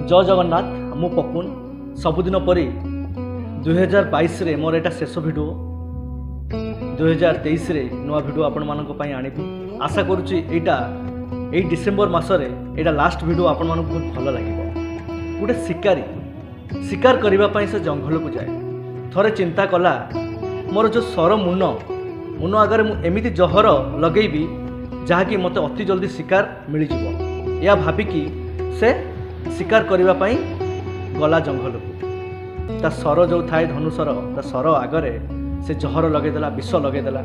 ଜୟ ଜଗନ୍ନାଥ। ମୁଁ ପପୁନ। ସବୁଦିନ ପରି 2022ରେ ମୋର ଏଇଟା ଶେଷ ଭିଡ଼ିଓ। 2023ରେ ନୂଆ ଭିଡ଼ିଓ ଆପଣମାନଙ୍କ ପାଇଁ ଆଣିବି। ଆଶା କରୁଛି ଏଇଟା ଏଇ ଡିସେମ୍ବର ମାସରେ ଏଇଟା ଲାଷ୍ଟ ଭିଡ଼ିଓ, ଆପଣମାନଙ୍କୁ ବହୁତ ଭଲ ଲାଗିବ। ଗୋଟେ ଶିକାରୀ ଶିକାର କରିବା ପାଇଁ ସେ ଜଙ୍ଗଲକୁ ଯାଏ। ଥରେ ଚିନ୍ତା କଲା, ମୋର ଯେଉଁ ସର ମୁନ ମୁନ ଆଗରେ ମୁଁ ଏମିତି ଜହର ଲଗେଇବି ଯାହାକି ମୋତେ ଅତି ଜଲ୍ଦି ଶିକାର ମିଳିଯିବ। ଏହା ଭାବିକି ସେ ଶିକାର କରିବା ପାଇଁ ଗଲା ଜଙ୍ଗଲକୁ। ତା ସର ଯେଉଁ ଥାଏ ଧନୁସର, ତା ସର ଆଗରେ ସେ ଜହର ଲଗେଇଦେଲା, ବିଷ ଲଗେଇଦେଲା।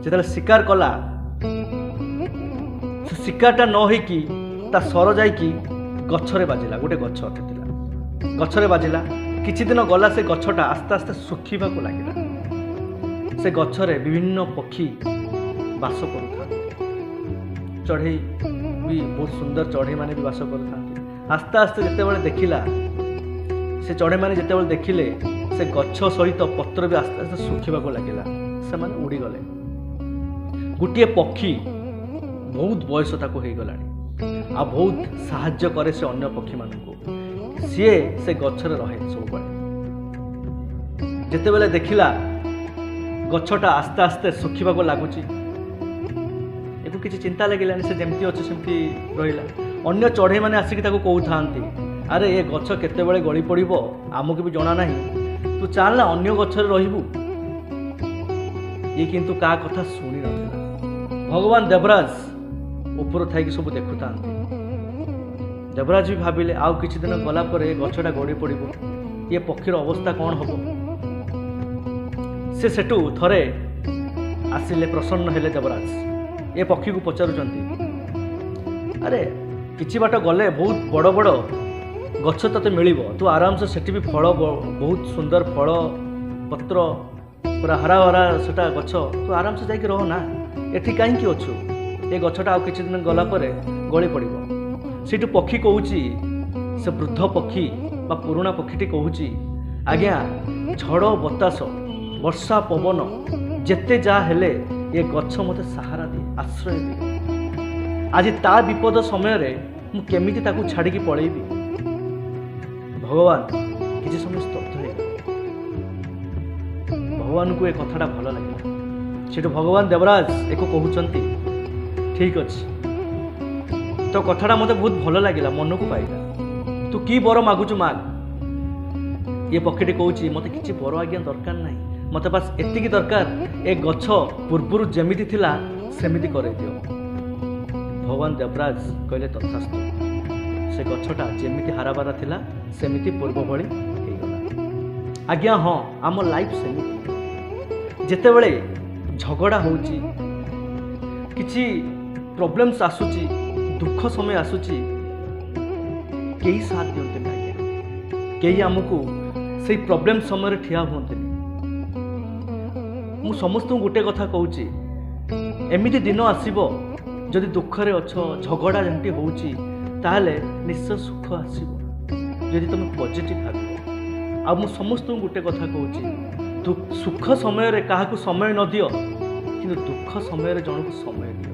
ଯେତେବେଳେ ଶିକାର କଲା, ସେ ଶିକାରଟା ନ ହେଇକି ତା ସର ଯାଇକି ଗଛରେ ବାଜିଲା। ଗୋଟେ ଗଛ ଥିଲା, ଗଛରେ ବାଜିଲା। କିଛି ଦିନ ଗଲା, ସେ ଗଛଟା ଆସ୍ତେ ଆସ୍ତେ ଶୁଖିବାକୁ ଲାଗିଲା। ସେ ଗଛରେ ବିଭିନ୍ନ ପକ୍ଷୀ ବାସ କରୁଥାନ୍ତି, ଚଢ଼େଇ ବି, ବହୁତ ସୁନ୍ଦର ଚଢ଼େଇମାନେ ବି ବାସ କରୁଥାନ୍ତି। ଆସ୍ତେ ଆସ୍ତେ ଯେତେବେଳେ ଦେଖିଲା, ସେ ଚଢ଼େଇମାନେ ଯେତେବେଳେ ଦେଖିଲେ ସେ ଗଛ ସହିତ ପତ୍ର ବି ଆସ୍ତେ ଆସ୍ତେ ଶୁଖିବାକୁ ଲାଗିଲା, ସେମାନେ ଉଡ଼ିଗଲେ। ଗୋଟିଏ ପକ୍ଷୀ, ବହୁତ ବୟସ ତାକୁ ହେଇଗଲାଣି ଆଉ ବହୁତ ସାହାଯ୍ୟ କରେ ସେ ଅନ୍ୟ ପକ୍ଷୀମାନଙ୍କୁ, ସିଏ ସେ ଗଛରେ ରହେ ସବୁବେଳେ। ଯେତେବେଳେ ଦେଖିଲା ଗଛଟା ଆସ୍ତେ ଆସ୍ତେ ଶୁଖିବାକୁ ଲାଗୁଛି, ଏକୁ କିଛି ଚିନ୍ତା ଲାଗିଲାନି। ସେ ଯେମିତି ଅଛି ସେମିତି ରହିଲା। ଅନ୍ୟ ଚଢ଼େଇମାନେ ଆସିକି ତାକୁ କହୁଥାନ୍ତି, ଆରେ ଏ ଗଛ କେତେବେଳେ ଗଳି ପଡ଼ିବ ଆମକୁ ବି ଜଣା ନାହିଁ, ତୁ ଚାଲ ନା ଅନ୍ୟ ଗଛରେ ରହିବୁ। ଇଏ କିନ୍ତୁ କାହା କଥା ଶୁଣି ନଥିଲା। ଭଗବାନ ଦେବରାଜ ଉପରୁ ଥାଇକି ସବୁ ଦେଖୁଥାନ୍ତି। ଦେବରାଜ ବି ଭାବିଲେ, ଆଉ କିଛି ଦିନ ଗଲା ପରେ ଏ ଗଛଟା ଗଳି ପଡ଼ିବ, ଇଏ ପକ୍ଷୀର ଅବସ୍ଥା କ'ଣ ହେବ? ସେ ସେଠୁ ଥରେ ଆସିଲେ, ପ୍ରସନ୍ନ ହେଲେ ଦେବରାଜ। ଏ ପକ୍ଷୀକୁ ପଚାରୁଛନ୍ତି, ଆରେ କିଛି ବାଟ ଗଲେ ବହୁତ ବଡ଼ ବଡ଼ ଗଛ ତୋତେ ମିଳିବ, ତୁ ଆରାମସେ ସେଠି ବି ଫଳ, ବହୁତ ସୁନ୍ଦର ଫଳ, ପତ୍ର ପୁରା ହରା ହରା ସେଟା ଗଛ, ତୁ ଆରାମସେ ଯାଇକି ରହ ନା, ଏଠି କାହିଁକି ଅଛୁ? ଏ ଗଛଟା ଆଉ କିଛି ଦିନ ଗଲା ପରେ ଗଳି ପଡ଼ିବ। ସେଇଠୁ ପକ୍ଷୀ କହୁଛି, ସେ ବୃଦ୍ଧ ପକ୍ଷୀ ବା ପୁରୁଣା ପକ୍ଷୀଟି କହୁଛି, ଆଜ୍ଞା, ଝଡ଼ ବତାସ ବର୍ଷା ପବନ ଯେତେ ଯାହା ହେଲେ ଏ ଗଛ ମୋତେ ସାହାରା ଦିଏ, ଆଶ୍ରୟ ଦିଏ। ଆଜି ତା ବିପଦ ସମୟରେ ମୁଁ କେମିତି ତାକୁ ଛାଡ଼ିକି ପଳେଇବି? ଭଗବାନ କିଛି ସମୟ ସ୍ତବ୍ଧ ହେଇଗଲେ। ଭଗବାନଙ୍କୁ ଏ କଥାଟା ଭଲ ଲାଗିଲା। ସେଠୁ ଭଗବାନ ଦେବରାଜ ଏକ କହୁଛନ୍ତି, ଠିକ୍ ଅଛି, ତୋ କଥାଟା ମୋତେ ବହୁତ ଭଲ ଲାଗିଲା, ମନକୁ ପାଇଲା, ତୁ କି ବର ମାଗୁଛୁ ମାଗ। ଇଏ ପକ୍ଷୀଟି କହୁଛି, ମୋତେ କିଛି ବର ଆଜ୍ଞା ଦରକାର ନାହିଁ, ମୋତେ ବାସ୍ ଏତିକି ଦରକାର, ଏ ଗଛ ପୂର୍ବରୁ ଯେମିତି ଥିଲା ସେମିତି କରେଇ ଦିଅ। ଭଗବାନ ଦେବରାଜ କହିଲେ, ତଥାସ୍ତୁ। ସେ ଗଛଟା ଯେମିତି ହାରାବାରା ଥିଲା ସେମିତି ପୂର୍ବ ଭଳି ହେଇଗଲା। ଆଜ୍ଞା ହଁ, ଆମ ଲାଇଫ୍ ସେମିତି। ଯେତେବେଳେ ଝଗଡ଼ା ହେଉଛି, କିଛି ପ୍ରୋବ୍ଲେମ୍ସ ଆସୁଛି, ଦୁଃଖ ସମୟ ଆସୁଛି, କେହି ସାଥ ଦିଅନ୍ତିନି ଆଜ୍ଞା, କେହି ଆମକୁ ସେଇ ପ୍ରୋବ୍ଲେମ୍ ସମୟରେ ଠିଆ ହୁଅନ୍ତିନି। ମୁଁ ସମସ୍ତଙ୍କୁ ଗୋଟେ କଥା କହୁଛି, ଏମିତି ଦିନ ଆସିବ ଯଦି ଦୁଃଖରେ ଅଛ, ଝଗଡ଼ା ଝାଣ୍ଟି ହେଉଛି, ତାହେଲେ ନିଶ୍ଚୟ ସୁଖ ଆସିବ ଯଦି ତୁମେ ପଜିଟିଭ୍ ଭାବିବ। ଆଉ ମୁଁ ସମସ୍ତଙ୍କୁ ଗୋଟେ କଥା କହୁଛି, ସୁଖ ସମୟରେ କାହାକୁ ସମୟ ନ ଦିଅ, କିନ୍ତୁ ଦୁଃଖ ସମୟରେ ଜଣକୁ ସମୟ ଦିଅ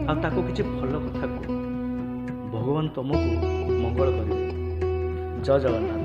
ଆଉ ତାକୁ କିଛି ଭଲ କଥା କୁହ। ଭଗବାନ ତୁମକୁ ମଙ୍ଗଳ କରିବେ। ଜୟ ଜଗନ୍ନାଥ।